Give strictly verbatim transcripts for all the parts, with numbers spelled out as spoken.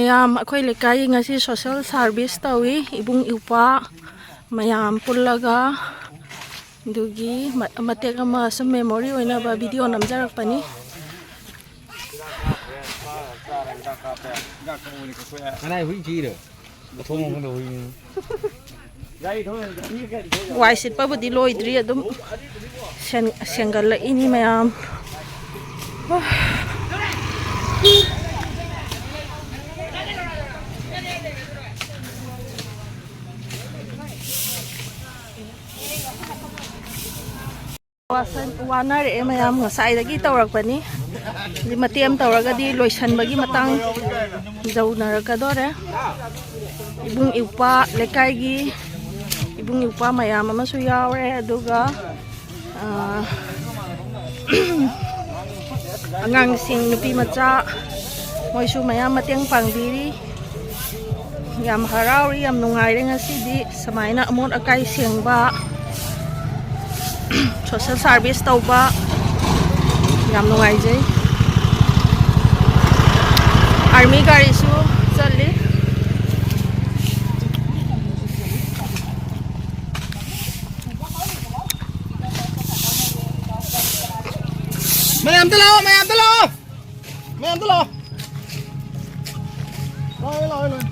ꯃꯌꯥꯝ, ꯑꯩꯈꯣꯏ ꯂꯩꯀꯥꯏꯒꯤ ꯉꯁꯤ social service ꯇꯧꯏ꯫ ꯏꯕꯨꯡ ꯏꯄ꯭ꯋꯥ ꯃꯌꯥꯝ ꯄꯨꯜꯂꯒ, ꯑꯗꯨꯒꯤ ꯃ-, ꯃꯇꯦꯛ ꯑꯃ ꯁꯨꯝ memory ꯑꯣꯏꯅꯕ video ꯅꯝꯖꯔꯛꯄꯅꯤ꯫ ꯀꯅꯥꯏ ꯍꯨꯏ ꯊꯤꯔꯣ? ꯃꯊꯣꯡ ꯃꯐꯝꯗ ꯍꯨꯏꯅꯤ꯫ ꯋꯥꯏ ꯁꯤꯠꯄꯕꯨꯗꯤ ꯂꯣꯏꯗ꯭ꯔꯤ, ꯑꯗꯨꯝ ꯁꯦꯡ-, ꯁꯦꯡꯒꯠꯂꯛꯏꯅꯤ ꯃꯌꯥꯝ꯫ ꯋꯥꯁꯟ-, ꯋꯥꯅꯔꯛꯑꯦ ꯃꯌꯥꯝ, ꯉꯁꯥꯏꯗꯒꯤ ꯇꯧꯔꯛꯄꯅꯤ꯫ ꯑꯗꯨ ꯃꯇꯦꯛ ꯑꯃ ꯇꯧꯔꯒꯗꯤ ꯂꯣꯏꯁꯟꯕꯒꯤ ꯃꯇꯥꯡ ꯌꯧꯅꯔꯛꯀꯗꯣꯔꯦ꯫ ꯏꯕꯨꯡ ꯏꯄ꯭ꯋꯥ, ꯂꯩꯀꯥꯏꯒꯤ ꯏꯕꯨꯡ ꯏꯄ꯭ꯋꯥ ꯃꯌꯥꯝ ꯑꯃꯁꯨ ꯌꯥꯎꯔꯦ, ꯑꯗꯨꯒ, ꯑ, ꯑꯉꯥꯡꯁꯤꯡ, ꯅꯨꯄꯤ ꯃꯆꯥ, ꯃꯣꯏꯁꯨ ꯃꯌꯥꯝ ꯃꯇꯦꯡ ꯄꯥꯡꯕꯤꯔꯤ꯫ ꯌꯥꯝ ꯍꯔꯥꯎꯔꯤ, ꯌꯥꯝ ꯅꯨꯡꯉꯥꯏꯔꯦ ꯉꯁꯤꯗꯤ꯫ ꯁꯨꯃꯥꯏꯅ ꯑꯃꯣꯠ ꯑꯀꯥꯏ ꯁꯦꯡꯕ, social service ꯇꯧꯕ ꯌꯥꯝ ꯅꯨꯡꯉꯥꯏꯖꯩ꯫ Army ꯒꯥꯔꯤꯁꯨ ꯆꯠꯂꯤ꯫ ꯃꯌꯥꯝ ꯑꯝꯇ ꯂꯥꯛꯑꯣ, ꯃꯌꯥꯝ ꯑꯝꯇ ꯂꯥꯛꯑꯣ꯫ ꯃꯌꯥꯝꯗ ꯂꯥꯛꯑꯣ꯫ ꯂꯥꯛꯑꯣ, ꯂꯥꯛꯑꯣ, ꯂꯥꯛꯑꯣ꯫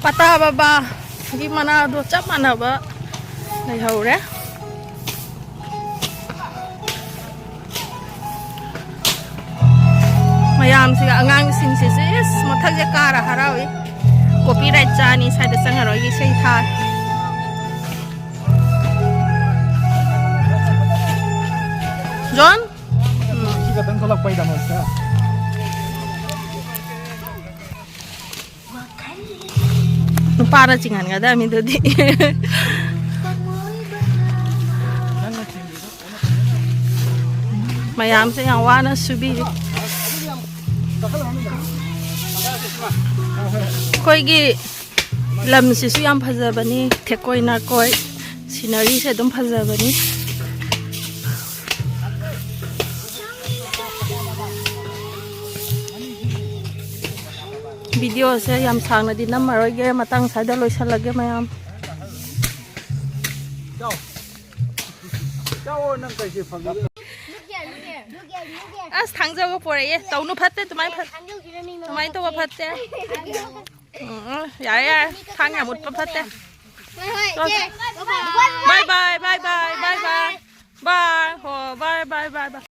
ꯄꯇꯥ ꯕꯕꯥꯒꯤ ꯃꯅꯥꯗꯣ ꯆꯞ ꯃꯥꯟꯅꯕ ꯂꯩꯍꯧꯔꯦ꯫ ꯃꯌꯥꯝꯁꯤꯒ ꯑꯉꯥꯡꯁꯤꯡꯁꯤꯁꯨ ꯏꯁ ꯃꯊꯛꯁꯦ ꯀꯥꯔ ꯍꯔꯥꯎꯏ꯫ Copyright ꯆꯥꯅꯤ, ꯁ꯭ꯋꯥꯏꯗ ꯆꯪꯉꯔꯣꯏꯒꯦ, ꯏꯁꯩ ꯊꯥꯔꯦ꯫ ꯖꯣꯟ? ꯎꯝ꯫ ꯁꯤ ꯈꯛꯇꯪ ꯊꯣꯛꯂꯛꯄꯩꯗꯃꯛꯇ꯫ ꯅꯨꯄꯥꯅ ꯆꯤꯡꯍꯟꯒꯗꯕꯅꯤ ꯑꯗꯨꯗꯤ꯫ ꯃꯌꯥꯝꯁꯦ ꯌꯥꯝ ꯋꯥꯅ ꯁꯨꯕꯤꯔꯤ꯫ ꯑꯩꯈꯣꯏꯒꯤ ꯂꯝꯁꯤꯁꯨ ꯌꯥꯝ ꯐꯖꯕꯅꯤ, ꯊꯦꯛꯀꯣꯏ ꯅꯥꯀꯣꯏ, scenery ꯁꯦ ꯑꯗꯨꯝ ꯐꯖꯕꯅꯤ꯫ ꯚꯤꯗꯤꯑꯣꯁꯦ ꯌꯥꯝ ꯁꯥꯡꯅꯗꯤ ꯅꯝꯃꯔꯣꯏꯒꯦ, ꯃꯇꯥꯡ ꯁ꯭ꯋꯥꯏꯗ ꯂꯣꯏꯁꯤꯜꯂꯒꯦ ꯃꯌꯥꯝ꯫ ꯑꯁ, ꯊꯥꯡꯖꯒ ꯄꯣꯔꯛꯑꯦ꯫ ꯇꯧꯅꯨ, ꯐꯠꯇꯦ ꯑꯗꯨꯃꯥꯏꯅ꯫ ꯐꯠ- ꯑꯗꯨꯃꯥꯏꯅ ꯇꯧꯕ ꯐꯠꯇꯦ꯫ ꯎꯝ, ꯎꯝ, ꯌꯥꯔꯦ, ꯌꯥꯔꯦ꯫ ꯊꯥꯡ ꯌꯥꯝ ꯃꯨꯠꯄ ꯐꯠꯇꯦ꯫ ꯕꯥꯏ ꯕꯥꯏ, ꯕꯥꯏ ꯕꯥꯏ, ꯕꯥꯏ ꯕꯥꯏ꯫ ꯕꯥꯏ꯫ ꯍꯣ, ꯕꯥꯏ ꯕꯥꯏ, ꯕꯥꯏ ꯕꯥꯏ꯫